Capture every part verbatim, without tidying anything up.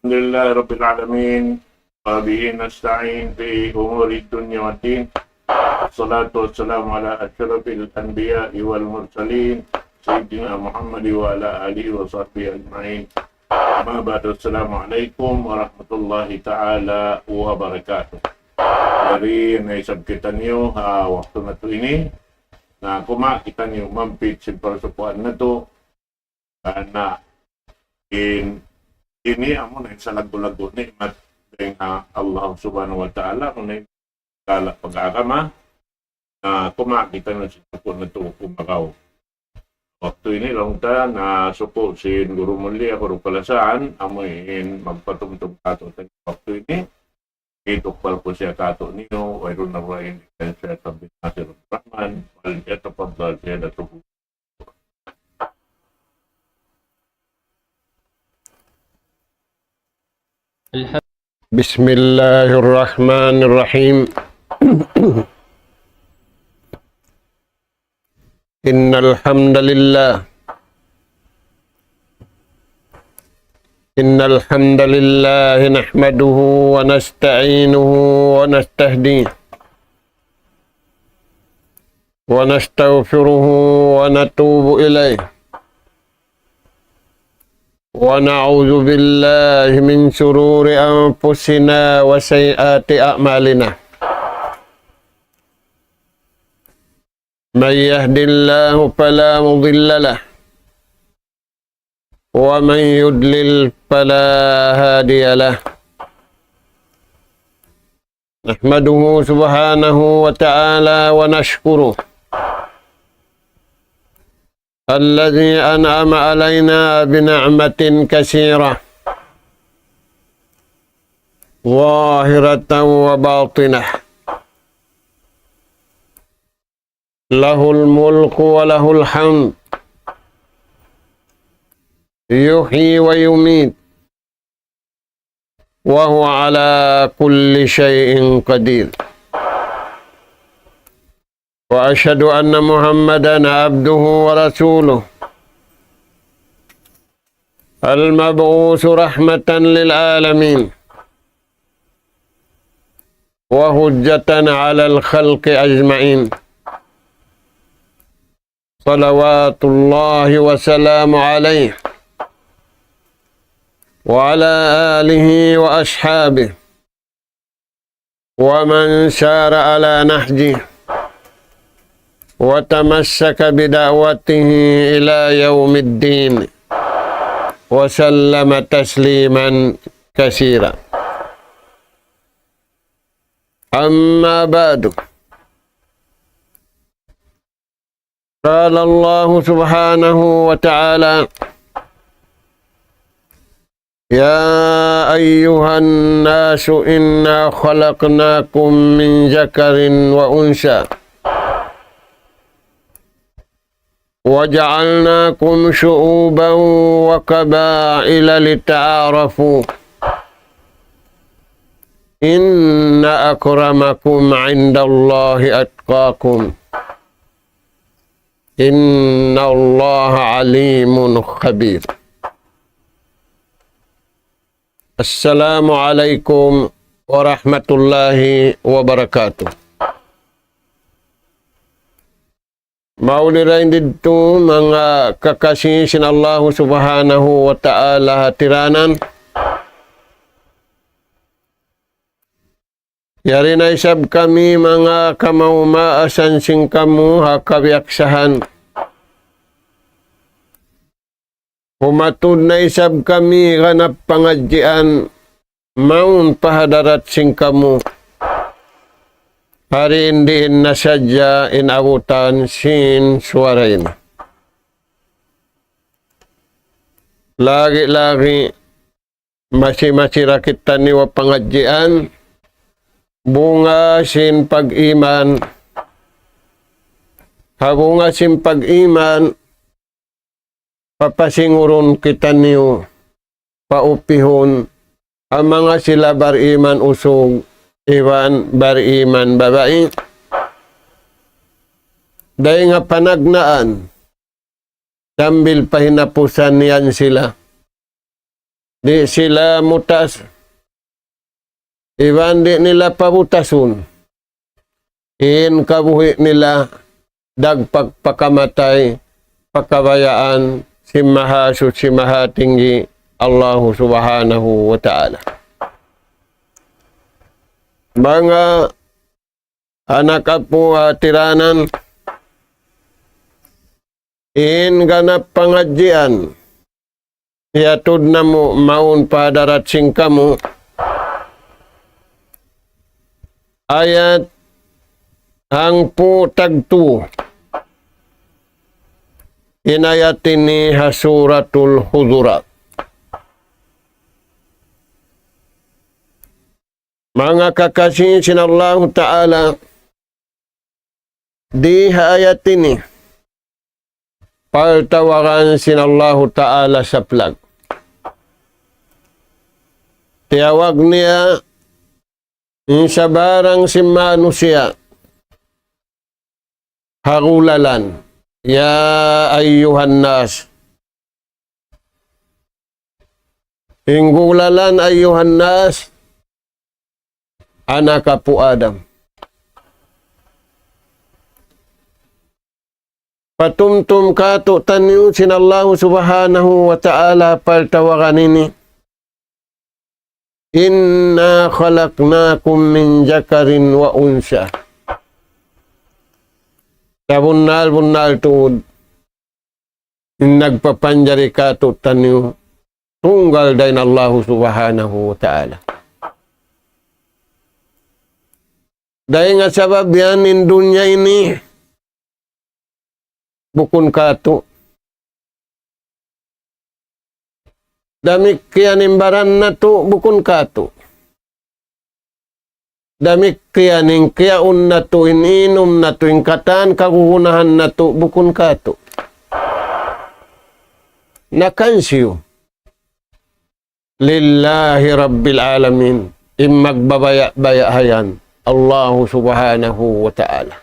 الحمد لله رب العالمين، وبه نستعين في أمور الدنيا والدين. والصلاة والسلام على أشرف الأنبياء والمرسلين، سيدنا محمد وعلى آله وصحبه أجمعين. أما بعد، السلام عليكم ورحمة الله تعالى وبركاته. Yari na isab kitaniyu ha waktu natu' ini, na kuma' kitaniyu mampit sin parasukuan natu', na in, ini amu na in salaggu'-laggu' ni'mat dayn ha Allah Subhanahu wa Ta'ala, amu na in kala pag-agama, na kuma' kitaniyu sin suku' natu' kumagaw. Waktu ini laung ta na suku' sin guru mulliya, guru kalasahan, amu in magpatumtum katu' waktu ini, itukbal ku siya katu' niyu, wayruun na dugaing in Sheikh Abdul Nasir Abdul Rahman, فليتفضل سيادته. الحمد بسم الله الرحمن الرحيم. إن الحمد لله، إن الحمد لله نحمده ونستعينه ونستهديه ونستغفره ونتوب إليه، ونعوذ بالله من شرور أنفسنا وسيئات أعمالنا. من يهد الله فلا مضل له، ومن يضلل فلا هادي له. نحمده سبحانه وتعالى ونشكره، الذي أنعم علينا بنعمة كثيرة، ظاهرة وباطنة، له الملك وله الحمد، يحيي ويميت، وهو على كل شيء قدير. وأشهد أن محمدا عبده ورسوله، المبعوث رحمة للعالمين، وحجة على الخلق أجمعين، صلوات الله وسلامه عليه وعلى آله وأصحابه ومن سار على نهجه وتمسك بدعوته إلى يوم الدين، وسلم تسليما كثيرا. أما بعد، قال الله سبحانه وتعالى: يا أيها الناس إنا خلقناكم من ذكر وأنثى وجعلناكم شعوبا وقبائل لتعارفوا إن أكرمكم عند الله أتقاكم إن الله عليم خبير. السلام عليكم ورحمة الله وبركاته. Mauli dayn didtu manga kakasi sin Allahu Subhanahu wa Ta'ala hatiranan. Yari na isab kami manga kamaas-maasan sin kamu ha kabiyaksahan. Humatud na isab kami ganap pangadjian mawn pa hadarat sin kamu. Hari in diin na sadja in abutan sin suwara ini. Lagi-lagi masi-masi da kitaniyu ha pangadjian, bunga sin pag-iman. Ha bunga sin pag-iman, papasingurun kitaniyu, paupihun, ha manga sila bariman usug, iban bariman babai. Dayn ha panagnaan, sambil pa hinapusan yan sila. di' sila mutas, iban di' nila pabutasun in kabuhi' nila dagpak pa kamatay, pa kabayaan sin Mahasuchi Mahatinggi Allahu Subhanahu wa Ta'ala. Manga anak apu' ha tiranan, in ganap pangadjian hiyatud namu' mawn pa hadarat sin kamu, ayat hangpu' tagtu in ayat ini ha Suratul Hujurat. Manga kakasi sin Allahu Ta'ala, di ha ayat ini, paltawaran sin Allahu Ta'ala saplag. Tiyawag niya in sabarang sin manusiya' ha gulalan. Ya ayyuhan nas. In gulalan ayyuhan nas, anak apu' Adam. Patumtum kātu'niyu sin Allahu Subhanahu wa Ta'ala paltawaran ini. إنا خلقناكم من ذكر وأنثى. Sabunnal-bunnal tuud, in nagpapanjari kātu'niyu, tunggal dayn Allahu Subhanahu wa Ta'ala. Dayn ha sabab yan in dunya ini, bukun kātu'. Damikkiyan in baran natu', bukun kātu'. Damikkiyan in kiyaun natu', in inum natu', in katan kagunahan natu', bukun kātu'. Na kansiyu. لله رب العالمين. In magbabaya'-baya' ha yan, Allahu Subhanahu wa Ta'ala.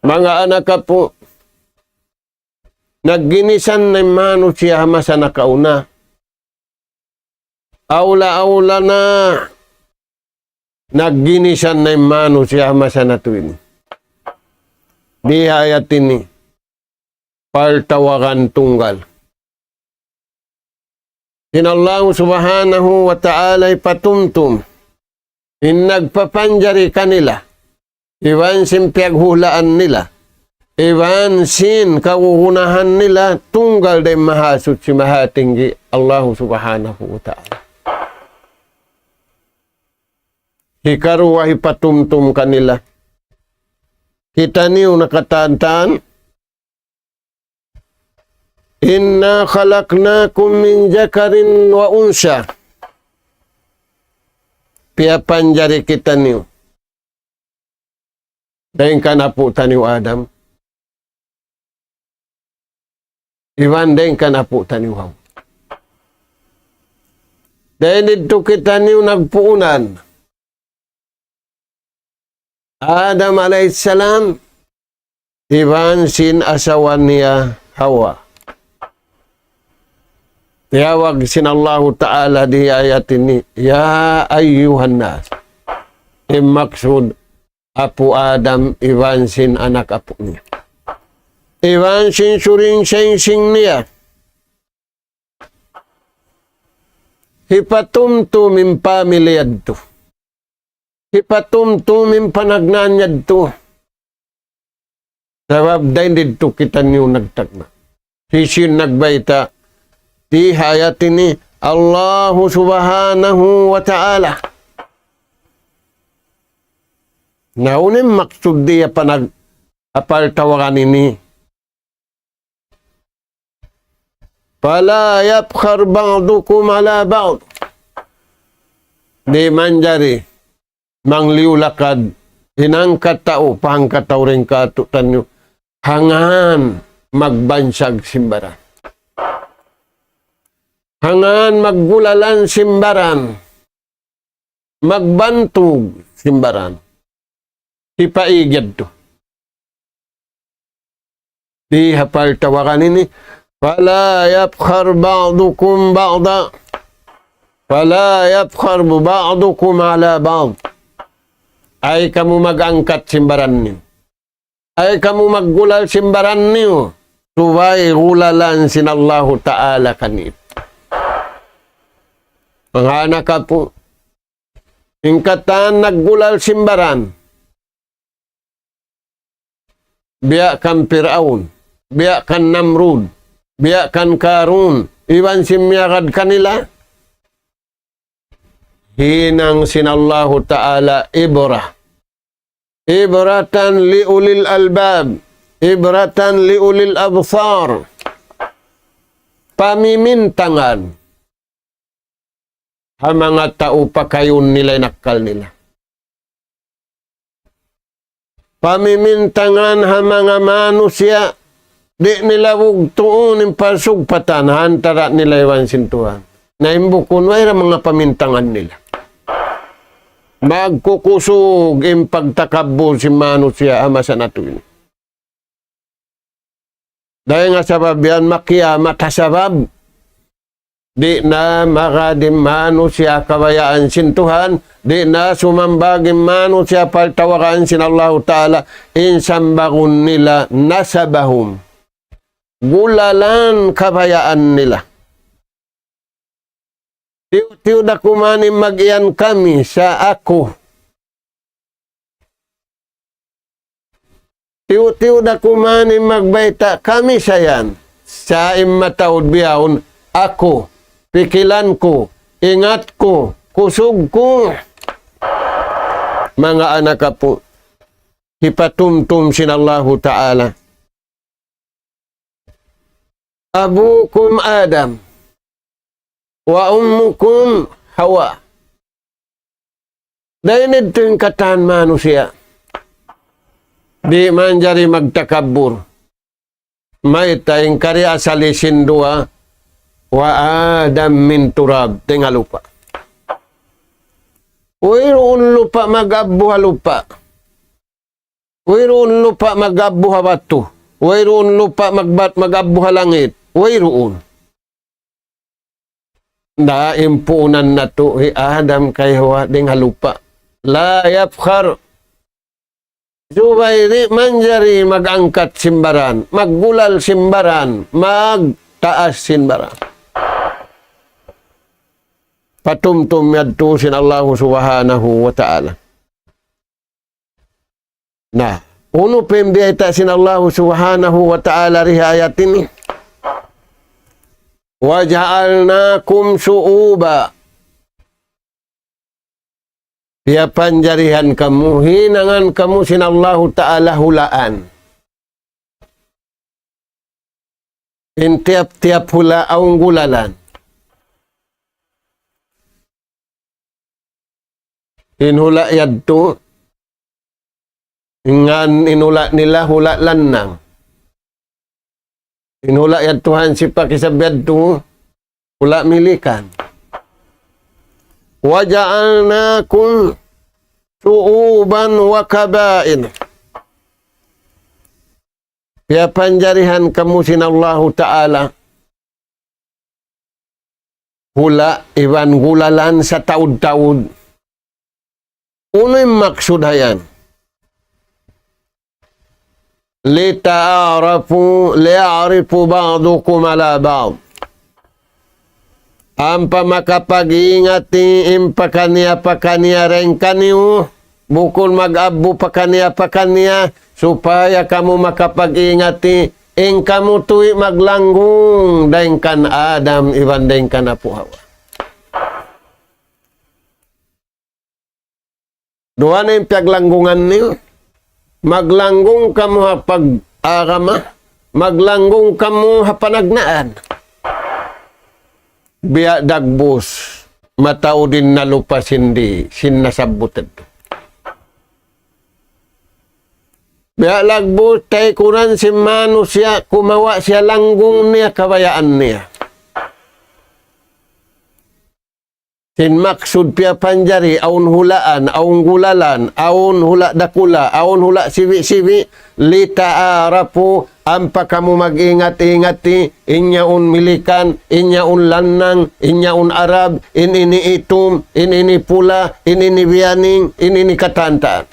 Manga anak apu', nagginisan na in manusiya' ha masa nakauna. Awla-awla na nagginisan na in manusiya' ha masa natu' ini. Di ha ayat ini, paltawaran tunggal. Sin Allahu Subhanahu wa Ta'ala hipatumtum in nagpapanjari kanila, iban sin piyaghulaan nila, iban sin kagunahan nila, tunggal dayn Mahasuchi Mahatinggi Allahu Subhanahu wa Ta'ala. Hikaruwa hipatumtum kanila. Kitaniyu na katan-katan, إنا خلقناكم من ذكر وأنثى. Piyapanjari kitaniyu dayn kan apu' taniyu Adam, iban dayn kan apu' taniyu Hawa. Dayn didtu kitaniyu nagpuunan. Adam alayhis salam, iban sin asawa niya Hawa. Tiyawag sin Allahu Ta'ala di ayat ini, يا أيها الناس. In maksud, apu' Adam, iban sin anak apu' niya, iban sin suring singsing niya. Hipatumtum in pamilya yadtu. Hipatumtum in panagnaan yadtu. Sabab dayn didtu kitaniyu nagtagna'. Hisiyu in nagbayta'? Di ha ayat ini, Allahu Subhanahu wa Ta'ala. Na unu in maksud di ha panag-, ha paltawaran ini? فلا يفخر بعضكم على بعض. Di' manjari mangliyu-lakad in hangkatau pa hangkatau dayn kātu'niyu. Hangkan magbansag sin baran. Hangkan maggulalan sin baran. Magbantug sin baran. Hipaig yadtu. Di ha paltawaran ini, فلا يبخل بعضكم بعضا، فلا يبخل بعضكم على بعض. Ayaw kamu mag-angkat sin baran niyu. Ayaw kamu maggulal sin baran niyu. Subay gulalan sin Allahu Ta'ala kaniyu. Manga anak apu', in katan naggulal sin baran. Biya' kan Pir'aun, biya' kan Namrud, biya' kan Karun, iban sin miyagad kanila. Hinang sin Allahu Ta'ala ibrah. عبرة لأولي الألباب. عبرة لأولي الأبصار. Pamimintangan ha manga tau pakayun nila in akkal nila. Pamimintangan ha manga manusiya', di' nila bugtuun in pasugpatan ha antara' nila iban sin Tuhan. Na in bukun way ra manga pamintangan nila. Magkukusug in pagtakabbur sin manusiya' ha masa natu' ini. Dayn ha sabab yan makiyamat ha sabab di' na magad in manusiya' kabayaan sin Tuhan, di' na sumambag in manusiya' pagtawagan sin Allahu Ta'ala, in sambagun nila نسبهم. Gulalan kabayaan nila. Tiyu'-tiyu' da kuman in mag-iyan kami sa aku. Tiyu'-tiyu' da kuman in magbayta' kami sa yan. Sa' in mataud bihaun, aku, pikilan ku, ingat ku, kusug ku. Manga anak apu', hipatumtum sin Allahu Ta'ala. أبوكم آدم وأمكم حواء. Dayn ha yadtu in katan manusiya'. Di' manjari magtakabbur. Mayta' in kari asal sin duwa, وآدم من تراب, dayn ha lupa'. Wayruun lupa' mag-abbu ha lupa'. Wayruun lupa' mag-abbu ha batu. Wayruun lupa' magbat-, mag-abbu ha langit. Wayruun. Na in puunan natu' hi Adam kay Hawa dayn ha lupa'. لا يبخل. Subay di' manjari mag-angkat sin baran, maggulal sin baran, magtaas sin baran. Patumtum yadtu sin Allahu Subhanahu wa Ta'ala. Na, unu pa in biyayta' sin Allahu Subhanahu wa Ta'ala di ha ayat ini? وجعلناكم شعوبا. Piyapanjarihan kamu, hinangan kamu sin Allahu Ta'ala hulaan. In tiyap-tiyap hula' awn gulalan. In hula' yadtu, ngan in hula' nila hula' lannang. In hula' yadtu hansipak isab yadtu, hula' Milikan. وجعلناكم شعوبا وقبائل. Piyapanjarihan kamu sin Allahu Ta'ala hula' iban gulalan sataud-taud. Unu in maksud ha yan? لتعارفوا، ليعرف بعضكم على بعض. Ampa makapag-ingati in pakaniya-pakaniya dayn kaniyu, bukun mag-abbu pakaniya-pakaniya, supaya kamu makapag-ingati, in kamu tuwi' maglanggung dayn kan Adam iban dayn kan Apu' Hawa. Duwa na in piyaglanggungan niyu. Maglanggung kamu ha pag-agama, maglanggung kamu ha panagnaan. Biya' dagbus, mataud in nalupa sin di', sin nasabbut yadtu. Biya' dagbus, taykuran sin manusiya', kumawa' siya langgung niya, kabayaan niya. Sin maksud piyapanjari, awn hulaan, awn gulalan, awn hula' dakula', awn hula' sibi'-sibi', لتعارفوا, Ampa kamu mag-ingat-ingati, in yaun Milikan, in yaun Lannang, in yaun Arab, in ini itum, in ini pula, in ini biyaning, in ini katantan.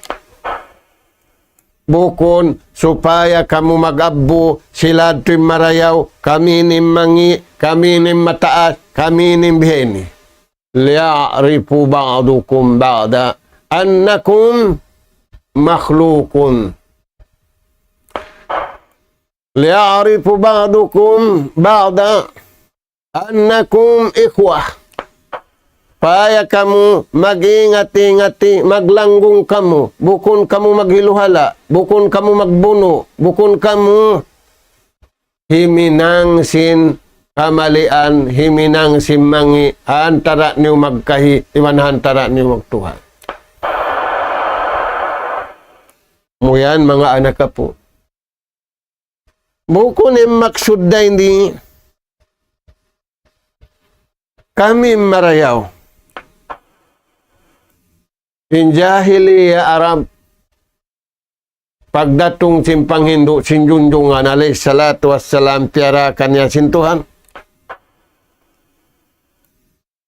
Bukun supaya kamu mag-abbu, sila yadtu in marayaw, kami ini in mangi', kami ini in mataas, kami ini in biha ini. ليعرف بعضكم بعضا أنكم مخلوقون. ليعرف بعضكم بعضا أنكم إخوة. Supaya kamu mag-ingat-ingati, maglanggung kamu, bukun kamu maghiluhala', bukun kamu magbunu', bukun kamu himinang sin kamalian, himinang sin mangi', ha antara' niyu magkahi, iban ha antara' niyu magtuhan. Amu yan, manga anak apu'. Bukun in maksud dayn di, kami marayaw. In jahiliya Arab, pagdatung sin panghindu' sin Junjungan alayhi salatu wassalam, piyara kaniya sin Tuhan,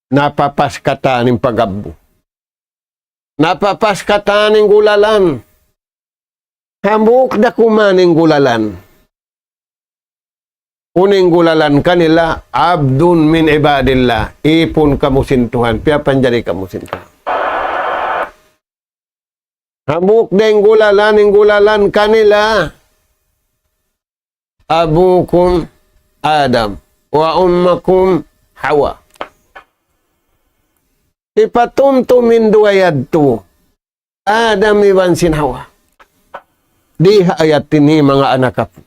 napapas katan in pag-abbu. Napapas katan in gulalan. Hambuuk da kuman in gulalan. Unu in gulalan kanila, عبد من عباد الله. Ipun kamu sin Tuhan, piyapanjari kamu sin Tuhan. Hambuuk da in gulalan, in gulalan kanila, أبوكم آدم وأمكم حواء. Hipatumtum in duwa yadtu, Adam iban sin Hawa. Di ha ayat ini, manga anak apu'.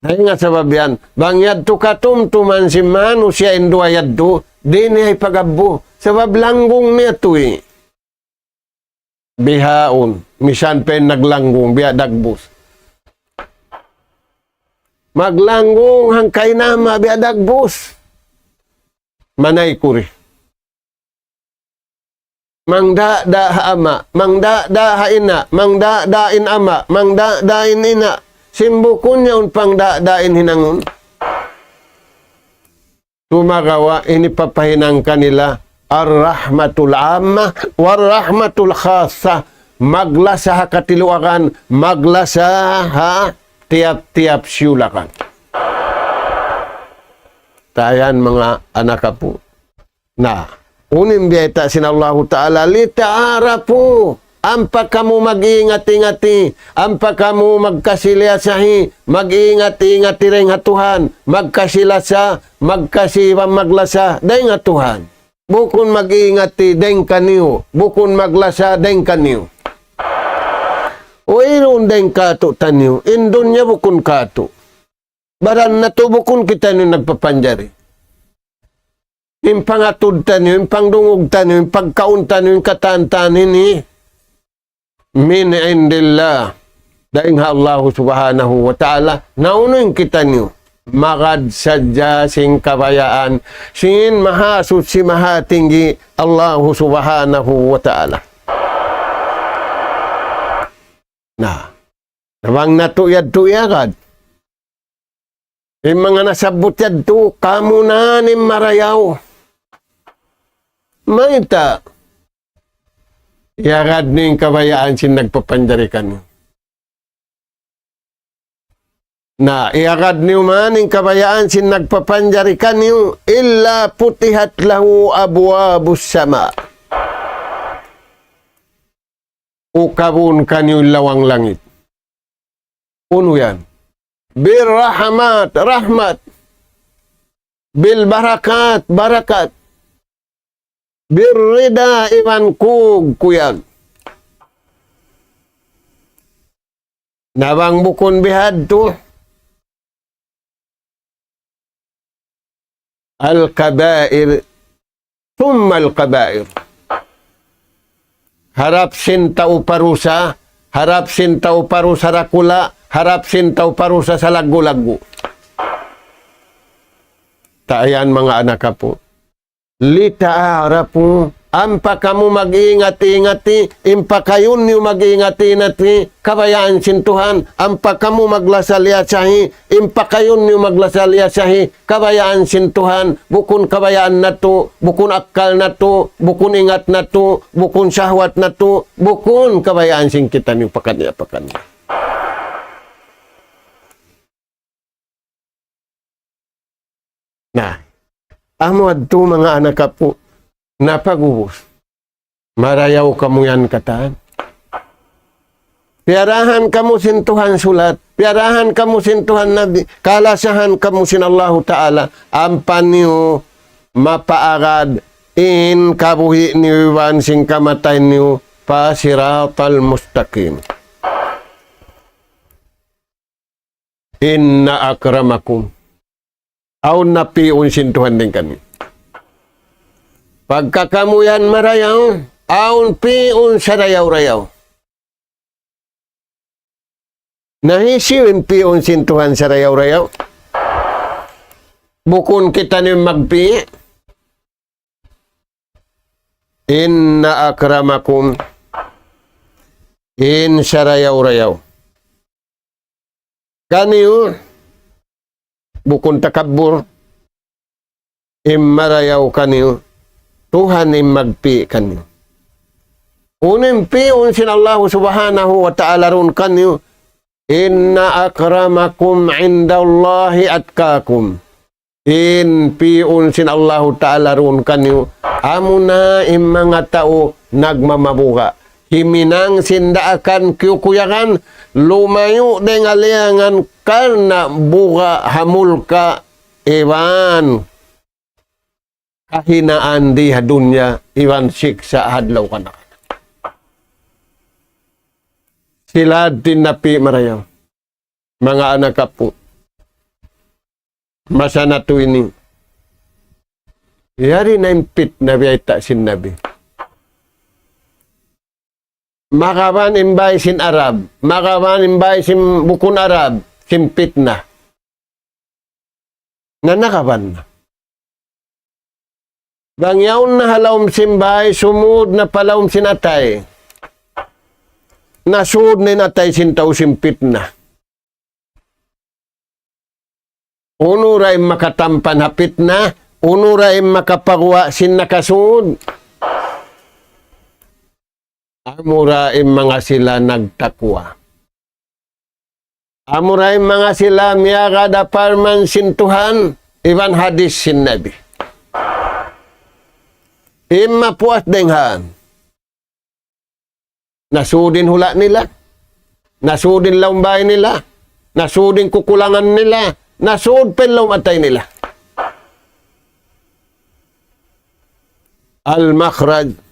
Dayn ha sabab yan, bang yadtu katumtuman sin manusiya' in duwa yadtu, di' niya hipag-abbu. Sabab langgung niya tuwi. Bihaun, misan pa in naglanggung, biya' dagbus. Maglanggung hangka in ama', biya' dagbus. Manay kuri. Mangdada ha ama', mangdada ha ina', mangdada in ama', mangdada in ina'. Sin bukun niya un pangdada in hinangun. Sumagawa' ini papahinang kanila الرحمة العامة والرحمة الخاصة. Maglasa ha katiluagan, maglasa ha tiyap-tiyap siyulakan. Tayan manga anak apu'. Na, unu in biyayta' sin Allahu Ta'ala, لتعارفوا. Ampa kamu mag-ingat-ingati, ampa kamu magkasi-lasahi, mag-ingat-ingati dayn ha Tuhan, magkasi-lasa, magkasi-, maglasa dayn ha Tuhan. Bukun mag-ingati dayn kaniyu, bukun maglasa dayn kaniyu. Wayruun dayn kātu'niyu, in dunya bukun kātu'. Baran natu' bukun kitaniyu nagpapanjari. In pangatud taniyu, in pangdungug taniyu, in pagkaun taniyu, in katan-katan ini, من عند الله. Dayn ha Allahu Subhanahu wa Ta'ala, na unu in kitaniyu? Magad sadja sin kabayaan sin Mahasuchi Mahatinggi Allahu Subhanahu wa Ta'ala. Na, na bang natu' yadtu iyagad. In manga nasabbut yadtu, kamu na in marayaw. Mayta'? Iyagad niyu in kabayaan sin nagpapanjari kaniyu. Na, iyagad niyu man in kabayaan sin nagpapanjari kaniyu, إلا فتحت له أبواب السماء. Ukabun kaniyu in lawang langit. Unu yan? بالرحمات, rahmat. بالبركات, barakat. بالرضا, iban kug-, kuyag. Na bang bukun bihadtu, الكبائر ثم الكبائر. Harap sin tau parusa, harap sin tau parusa dakula', harap sin tau parusa salaggu'-laggu'. Tayan manga anak apu'. لتعارفوا ampa kamu mag-ingat-ingati, in pakayun niyu mag-ingat-ingati, kabayaan sin Tuhan, ampa kamu maglasa-liyasahi, in pakayun niyu maglasa-liyasahi, kabayaan sin Tuhan, bukun kabayaan natu', bukun akkal natu', bukun ingat natu', bukun sahwat natu', bukun kabayaan sin kitaniyu pakaniya-pakaniya. Na, amu yadtu manga anak apu', na pag'ubus. Marayaw kamu yan katan. Piyarahan kamu sin Tuhan sulat, piyarahan kamu sin Tuhan Nabi, kalasahan kamu sin Allahu Ta'ala, ampa niyu mapaagad in kabuhi' niyu iban sin kamatay niyu pa siratal mustaqim. Inna akramakum. Awn na pi'un sin Tuhan dayn kaniyu. Pagka kamu yan marayaw, awn pi'un sarayaw-rayaw. Na hisiyu in pi'un sin Tuhan sarayaw-rayaw? Bukun kitaniyu magpi'. Inna akramakum, in sarayaw-rayaw kaniyu, bukun takabbur, in marayaw kaniyu, Tuhan in magpi' kaniyu. Unu in pi'un sin Allahu Subhanahu wa Ta'ala duun kaniyu, inna akramakum indallahi atqakum. In pi'un sin Allahu Ta'ala duun kaniyu, amuna in manga tau nagmamabuga'. Himinang sin daakan kiyukuyagan, lumayu' dayn ha liyangan karna' buga' ha mulka' iban kahinaan di ha dunya iban siksa' ha adlaw kana'. Sila di' napi' marayaw. Manga anak apu'. Masa natu' ini. Yari na in pitna biyayta' sin Nabi. Makaban in bāy sin Arab. Makaban in bāy sin bukun Arab. Sin pitna. Na nakaban na. Bang yaun na ha lawm sin bāy, sumūd na pa lawm sin atay. Nasūd na in atay sin tau sin pitna. Unu ra in makatampan ha pitna, unu ra in makapaguwa' sin nakasūd. Amura in manga sila nagtakwa. Amura in manga sila miyagad ha parman sin Tuhan, iban hadis sin Nabi. In mapuas dayn ha. Nasūd in hula' nila. Nasūd in lawm bāy nila. Nasūd in kukulangan nila. Nasūd pa in lawm atay nila. Al-makhraj.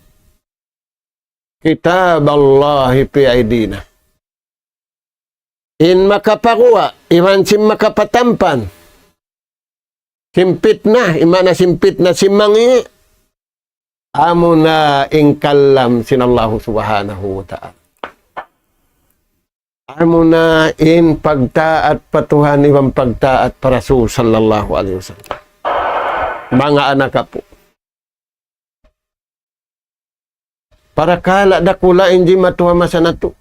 Kitab Allahi fi aydina. In makapaguwa', iban sin makapatampan. Sin pitna, in maana sin pitna, sin mangi'. Amuna in kalam sin Allahu Subhanahu wa Ta'ala. Amuna in pagtaat pa Tuhan iban pagtaat pa Rasul sallallahu alayhi wasallam. Manga anak apu'. Parakala' dakula' in jimatu ha masa natu'.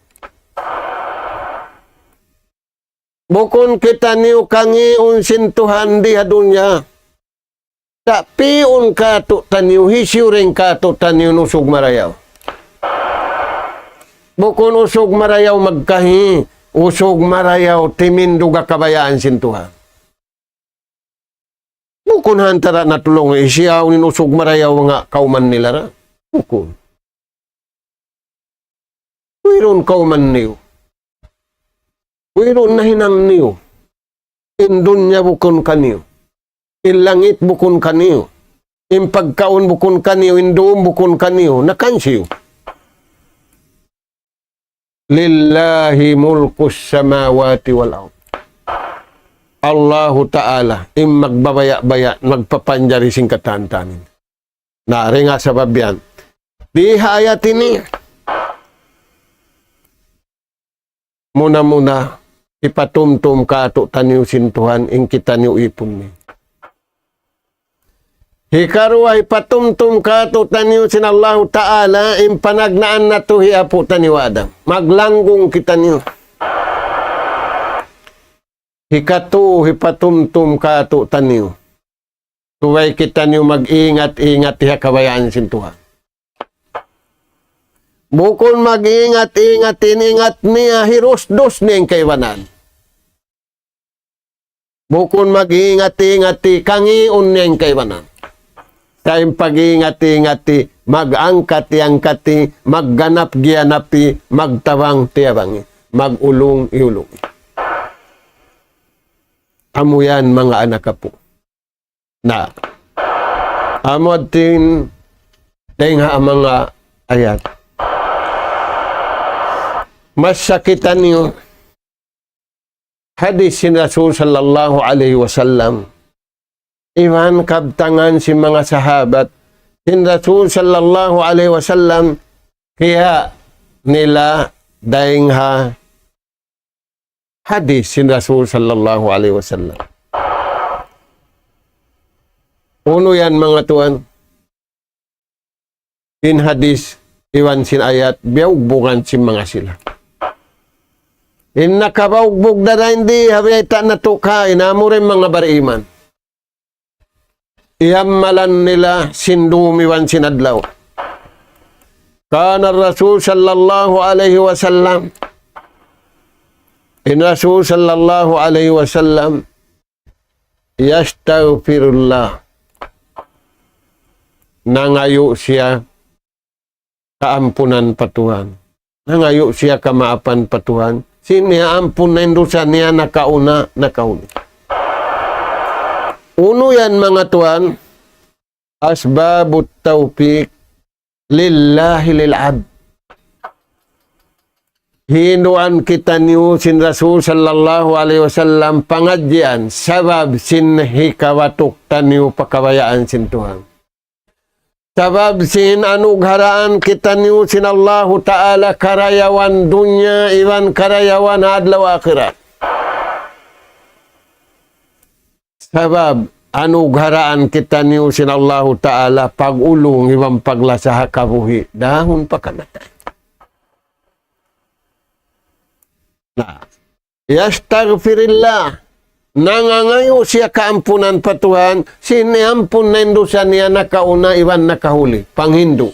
Bukun kitaniyu kangiun sin Tuhan di ha dunya. Sa' pi'un kātu'niyu, hisiyu in kātu'niyu usug marayaw. Bukun usug marayaw magkahi, usug marayaw timindug ha kabayaan sin Tuhan. Bukun ha antara' natu' laung, hisiyu in usug marayaw manga kawman nila ra. Bukun. Wayruun kawman niyu. Wayruun nahinang niyu. In dunya bukun kaniyu. In langit bukun kaniyu. In pagkaun bukun kaniyu. In dum bukun kaniyu. Na kan hisiyu? Lillahi mulkus samawati wal ard. Allahu Ta'ala, in magbabaya'-baya', magpapanjari sin katan-katan. Na, dayn ha sabab yan. Di ha ayat ini, muna-muna, hipatumtum kātu'niyu sin Tuhan, in kitaniyu ipun niya. Hikaruwa, hipatumtum kātu'niyu sin Allahu Ta'ala in panagnaan natu' hi apu' taniyu Adam. Maglanggung kitaniyu. Hikatū, hipatumtum kātu'niyu. Subay kitaniyu mag-ingat-ingat ha kabayaan sin Tuhan. Bukun mag-ingat-ingat, in ingat niya hirusdus niya in kaibanan. Bukun mag-ingat-ingat, kangīun niya in kaibanan. Sa' in pag-ingat-ingat, mag-angkat-angkat, magganap-giyanapi, magtabang-tiyabangi, mag-ulung-iyulungi. Amu yan manga anak apu'. Na. Amu hātin dayng ha manga ayat. Masa kitaniyu hadis sin Rasul sallallahu alayhi wasallam. Iban kabtangan sin manga sahabat. Sin Rasul sallallahu alayhi wasallam kiya nila dayng ha hadis sin Rasul sallallahu alayhi wasallam. Unu yan manga tuwan? In hadis iban sin ayat biyaugbugan sin manga sila. In nakabaugbug da dayn di ha biyayta' natu' kaina amu ra in manga bariman. Iyammalan nila sin dum iban sin adlaw. كان الرسول صلى الله عليه وسلم. In Rasul sallallahu alayhi wasallam يستغفر الله. Nangayu' siya kaampunan pa Tuhan. Nangayu' siya kamaapan pa Tuhan. Sin niya ampun na in dusa niya nakauna, nakahuli. Unu yan manga tuwan, أسباب التوفيق لله للعبد. Hinduan kitaniyu sin Rasul sallallahu alayhi wasallam pangadjian, sabab sin hikawatuk taniyu pa kabayaan sin Tuhan. Sabab sin anugharaan kitaniyu sin Allahu Ta'ala karayawan dunya iban karayawan adlaw akhirat. Sabab anugharaan kitaniyu sin Allahu Ta'ala pag-ulung iban paglasa ha kabuhi' dahun pa kamatay. Na. يستغفر الله. Nangangayu' siya kaampunan pa Tuhan, sin iyampun na in dusa niya nakauna iban nakahuli. Panghindu'.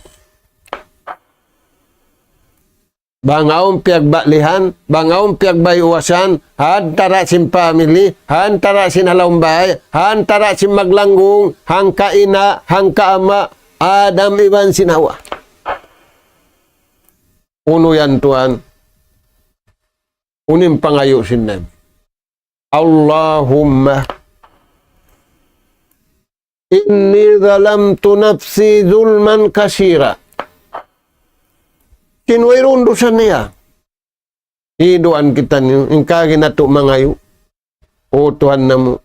Bang awn piyagbalihan, bang awn piyagbayuwasan, ha antara' sin family, ha antara' sin halaum bay, ha antara' sin maglanggung, hangka ina', hangka ama', Adam iban sin Hawa. Unu yan tuwan? Unu in pangayu' sin Nabi? اللهم إني ظلمت نفسي ظلما كثيرا. Sin wayruun dusa niya. Hinduan kitaniyu, in kaagi natu' mangayu'. O Tuhan namu',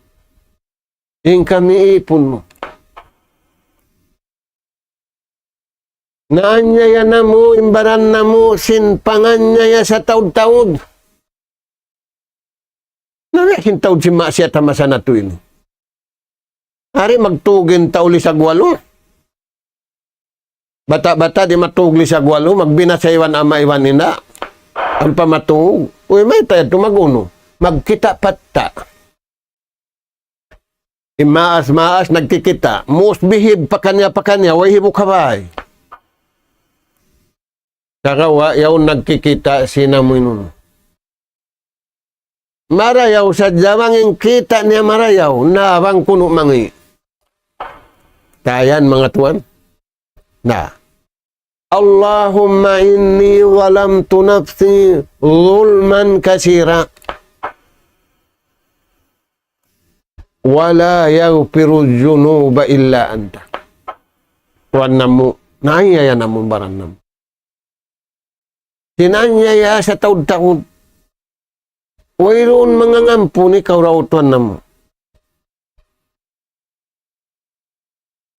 in kami ipun mu. Naanyaya namu' in baran namu' sin panganyaya sataud-taud. Na biya' sin taud sin maksiyat ha masa natu' ini. Ari magtug in tau lisag walu. Bata'-bata' di' matug lisag walu, magbinasa iban ama' iban ina'. Ampa matug, uy, mayta' yadtu mag-unu? Magkita' patta'. In maas-maas nagkikita', musbihib pakaniya-pakaniya, way hibuk ha bay. Sagawa' yaun nagkikita' sin amu in unu. Marayaw sadja bang in kita' niya marayaw, na bang kunu' mangi'. Tayan manga tuwan. Na. اللهم إني ظلمت نفسي ظلما كثيرا ولا يغفر الذنوب إلا أنت. Tuwan namu', naanyaya namu' baran namu'. Sin anyaya sataud-taud. Wayruun mangangampun ikaw ra, O Tuhan namu'.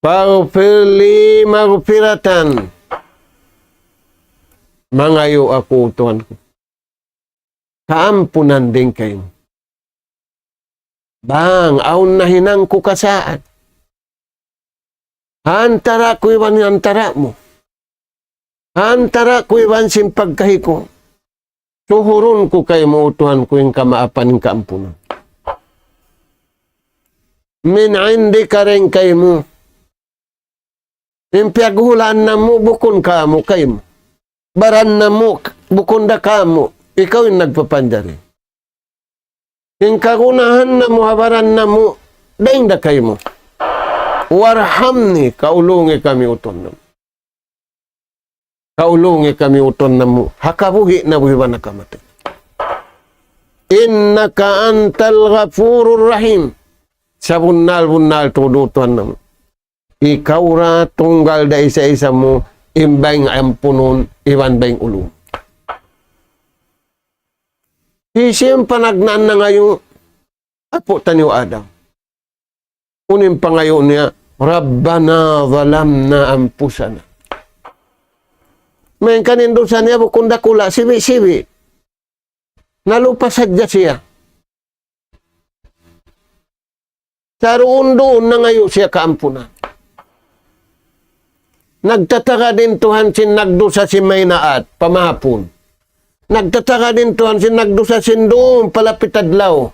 فاغفر لي مغفرة. Mangayu' aku, O Tuhan ku, kaampunan dayn kaymu. Bang awn nahinang ku kasaad. Ha antara' ku iban antara' mu. Ha antara' ku iban sin pagkahi ku. Suhurun ku kaymu, Tuhan ku, in kamaapan, in kaampunan. Min indika, dayn kaymu. In piyaghulaan namu' bukun kāmu', kaymu. Baran namu' bukun da kāmu', ikaw in nagpapanjari. In kagunahan namu' ha baran namu', dayn da kaymu. Warhamni, kaulungi kami, Tuhan namu'. Kaulungi kami, Tuhan namu'. Ha kabuhi' namu' iban ha kamatay. إنك أنت الغفور الرحيم. Sabunnal-bunnal tuud, Tuhan namu'. Ikaw ra tunggal da isa-isa mu, in bayng ampunun, iban bayng ulung. Hisiyu in panagnaan nangayu', apu' taniyu Adam. Unu in pangayu' niya, ربنا ظلمنا أنفسنا. Malayngkan in dusa niya bukun dakula', sibi'-sibi'. Nalupa sadja siya. Sa' duun-duun nangayu' siya kaampunan. Nagtatagad in Tuhan sin nagdusa sin maynaat, pa mahapun. Nagtatagad in Tuhan sin nagdusa sin dum, palapit adlaw.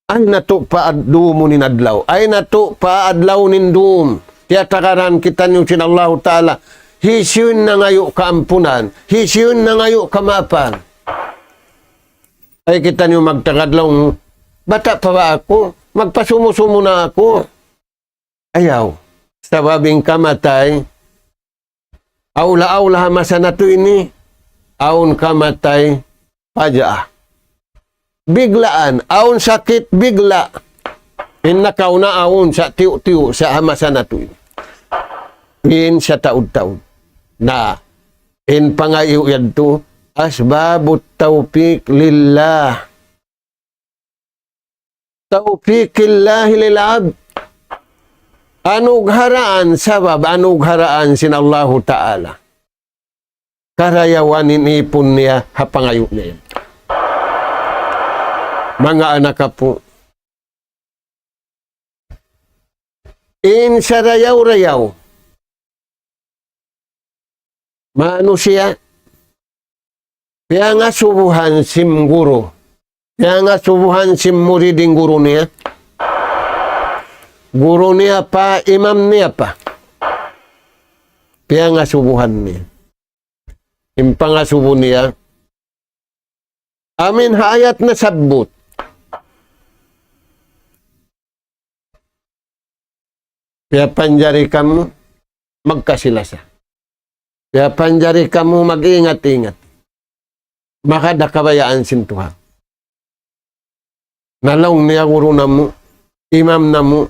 Ay natu' pa ad-, dumun in adlaw. Ay natu' pa adlaw in dum. Tiyatagaran kitaniyu sin Allahu Ta'ala. Hisiyu in nangayu' kaampunan. Hisiyu in nangayu' kamaapan. Ay kitaniyu magtagad laung, bata' pa ba aku? Magpasumu-sumu na aku. Ayaw. Sabab in kamatay, awla-awla ha masa natu' ini, awn kamatay, paja'a. Biglaan, awn sakit, bigla'. In nakauna awn sa tiyu'-tiyu' sa ha masa natu' ini. In sa taud-taud. Na, in pangayu' yadtu, أسباب التوفيق لله. توفيق الله للعبد. Anugharaan, sabab anugharaan sin Allahu Ta'ala. Karayawan in ipun niya ha pangayu' niya. Manga anak apu'. In sarayaw-rayaw manusiya', piyangasubuhan sin guru, piyangasubuhan sin murid in guru niya, guru niya pa, imam niya pa, piyangasubuhan niya. In pangasubu niya, amin ha ayat nasabbut. Piyapanjari kamu magkasi-lasa. Piyapanjari kamu mag-ingat-ingat. Maka da kabayaan sin Tuhan. Na laung niya guru namu', imam namu'.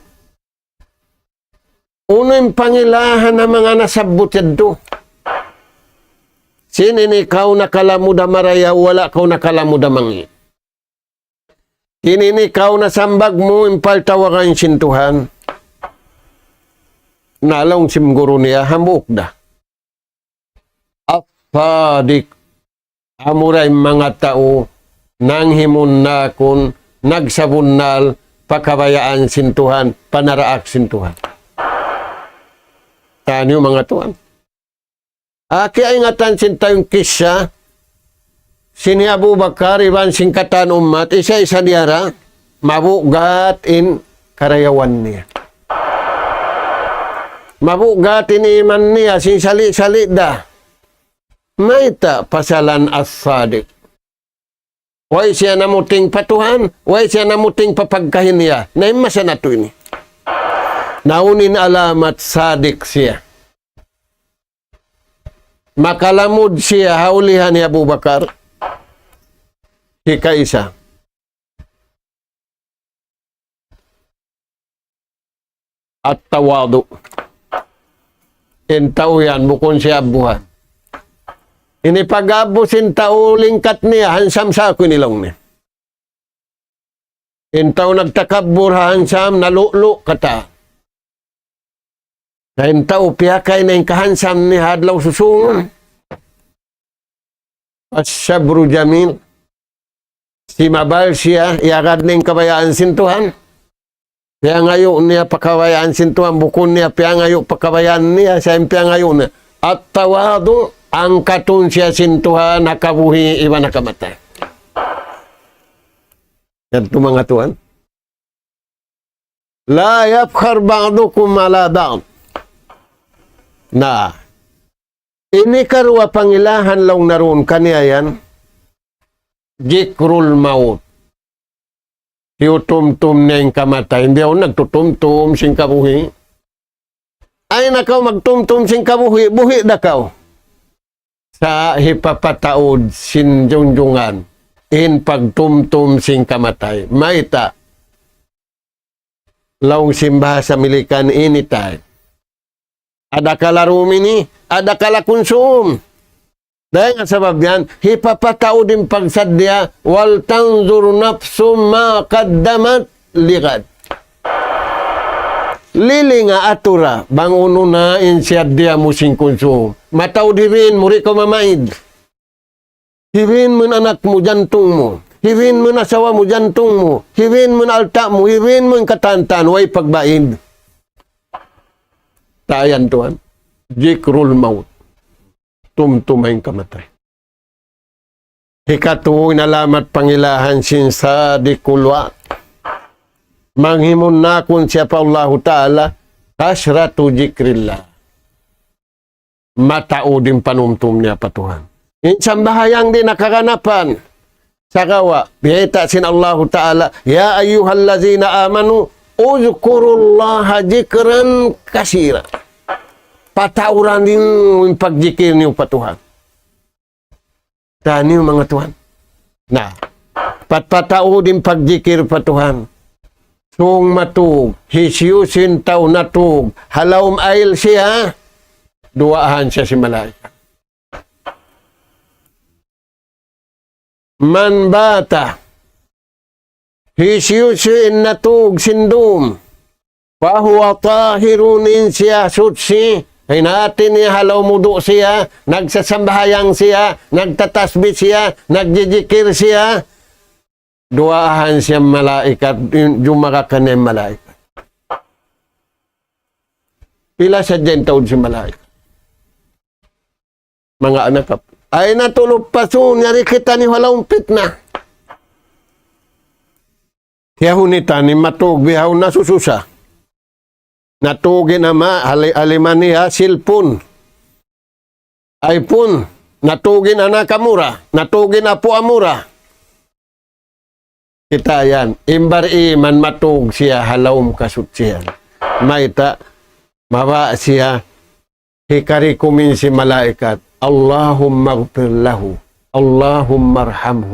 Unu in pangilahan ha manga nasabbut yadtu? Sin ini kaw nakalamud ha marayaw, wala' kaw nakalamud ha mangi'. Sin ini kaw nasambag mu in paltawagan sin Tuhan. Na laung sin guru niya, hambuuk da. As-sadiq. Amura in manga tau nanghimunnakun, nagsabunnal, pa kabayaan sin Tuhan, pa naraak sin Tuhan. Taniyu manga tuwan. Aki, ingatan sin tau in kissa sin hi Abu Bakar iban sin katan ummat, isa-isa niya ra, mabugat in karayawan niya. Mabugat in iman niya, sin sali'-sali' da. Mayta' pasalan as-sadiq? Way siya namuting pa Tuhan, way siya namuting pa pagkahi niya. Na in masa natu' ini. Na unu in alamat sadiq siya? Makalamud siya ha ulihan hi Abu Bakar. Hikaisa. At-tawadu'. In tau yan, bukun siya abuhan. Ini pag-abu sin tau lingkat niya, hansam sa aku ini laung niya. In tau nagtakabbur ha hansam, nalu'lu' kata. Na in tau piyakay na in kahansam niya ha adlaw susungun. As-sabru jamil. Simabal siya, iyagad niya in kabayaan sin Tuhan. Piyangayu' niya pa kabayaan sin Tuhan, bukun niya piyangayu' pa kabayaan niya, siya in piyangayu' niya. At-tawadu', angkatun siya sin Tuhan, ha kabuhi' iban ha kamatay. Yadtu manga tuwan. لا يفخر بعضكم على بعض. Na, ini karuwa pangilahan laung na duun kaniya yan, ذكر الموت. Tiyutumtum niya in kamatay. Biya' nagtutumtum sin kabuhi'. Ay na kaw magtumtum sin kabuhi', buhi' da kaw. Sa' hipapataud sin jungjungan in pagtumtum sin kamatay. Mayta'? Laung sin bahasa Milikan, anytime. Ada kala rumini, ada kala kunsum. Dayn ha sabab yan, hipapataud in pagsaddiya, ولتنظر نفس ما قدمت لغد. Lilinga, atura, bang unu na in siyaddiya mu sin kunsum. Mataud hibin mu, di' kaw mamaid. Hibin mu in anak mu, jantung mu. Hibin mu in asawa mu, jantung mu. Hibin mu in alta' mu, hibin mu in katan-katan, way pagbaid. Tayan tuwan. ذكر الموت. Tumtuma in kamatay. Hikatu in alamat pangilahan sin sadiqul wa'd. Manghimunnakun siya pa Allahu Ta'ala, كثرة ذكر الله. Mataud in panumtum niya pa Tuhan. In sambahayang di' nakaganapan. Sagawa', biyayta' sin Allahu Ta'ala, يا أيها الذين آمنوا اذكروا الله ذكرا كثيرا. Patauran niyu in pagjikil niyu pa Tuhan. Taniyu manga tuwan. Na, patpataud in pagjikil pa Tuhan. Sung matug, hisiyu-siyu in tau natug, ha lawm ayl siya, duwaahan siya sin malaikat. من بات, hisiyu-siyu in natug sin dum, فهو طاهر, in siya suchi, in hati niya ha lawm wudu' siya, nagsasambahayang siya, nagtatasbih siya, nagjijikil siya, duwaahan siya malaikat, jumaka kaniya malaikat. Pila sadja in taud sin malaikat. Manga anak apu'. Ay na tulub pasun, yari kitaniyu ha lawm pitna. Tiyahun niyu tani matug bihaun nasususa. Natug in ama', hali-, halima niya, cellphone. iPhone. Natug in anak amura. Natug in apu' amura. Kita' yan. In bar-iman matug siya ha lawm kasuchihan. Mayta', mabaya' siya hikari kuminsi malaikat, اللهم اغفر له، اللهم ارحمه.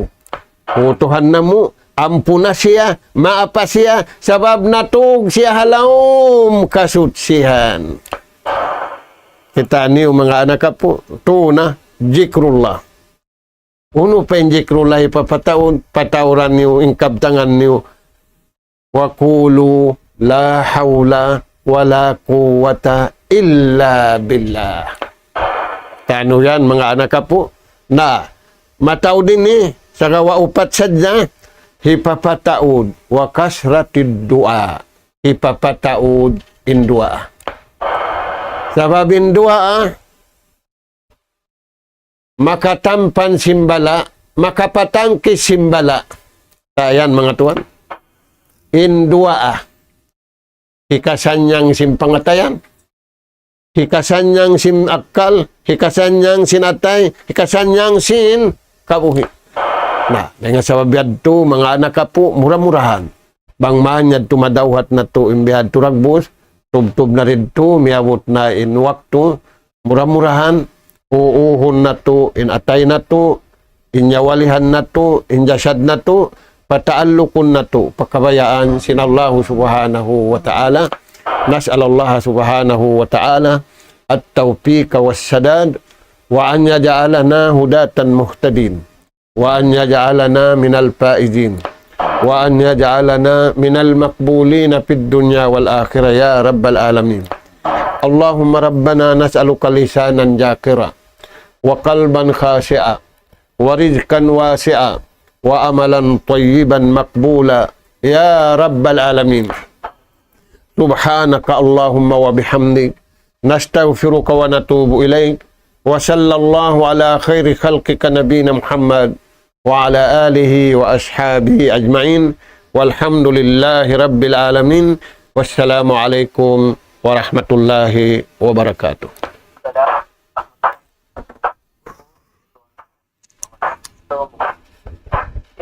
O Tuhan namu', ampuna siya, maapa siya, sabab natug siya ha lawm kasuchihan. Kitaniyu manga anak apu', tuna, zikrullah. Unu pa in zikrullah hipapataud, patauran niyu, in kabtangan niyu. وقولوا لا حول ولا قوة إلا بالله. Tanu yan, manga anak apu'. Na, mataud ini, sagawa' upat sadja, hipapataud, وكثرة الدعاء. Hipapataud in duwaa. Sabab in duwaa, makatampan sin bala', makapatangkis sin bala'. Tayan, manga tuwan. In duwaa, hikasanyang sin pangatayan, hikasanyang sin akkal, hikasanyang sin atay, hikasanyang sin kabuhi'. Na, dayn ha sabab yadtu, manga anak apu', mura-murahan. Bang man yadtu madawhat natu' in bihadtu dagbus, tubtub na didtu, miyabut na in waktu, mura-murahan, uuhun natu', in atay natu', in nyawalihan natu', in jasad natu', pataallukun natu', pa kabayaan sin Allahu Subhanahu wa Ta'ala. نسأل الله سبحانه وتعالى التوفيق والسداد، وأن يجعلنا هداة مهتدين. وأن يجعلنا من الفائزين، وأن يجعلنا من المقبولين في الدنيا والآخرة يا رب العالمين. اللهم ربنا نسألك لسانا ذاكرا وقلبا خاشعا ورزقا واسعا وعملا طيبا مقبولا يا رب العالمين. سبحانك اللهم وبحمدك، نستغفرك ونتوب إليك. وصلى الله على خير خلقك نبينا محمد وعلى آله وأصحابه أجمعين. والحمد لله رب العالمين. والسلام عليكم ورحمة الله وبركاته.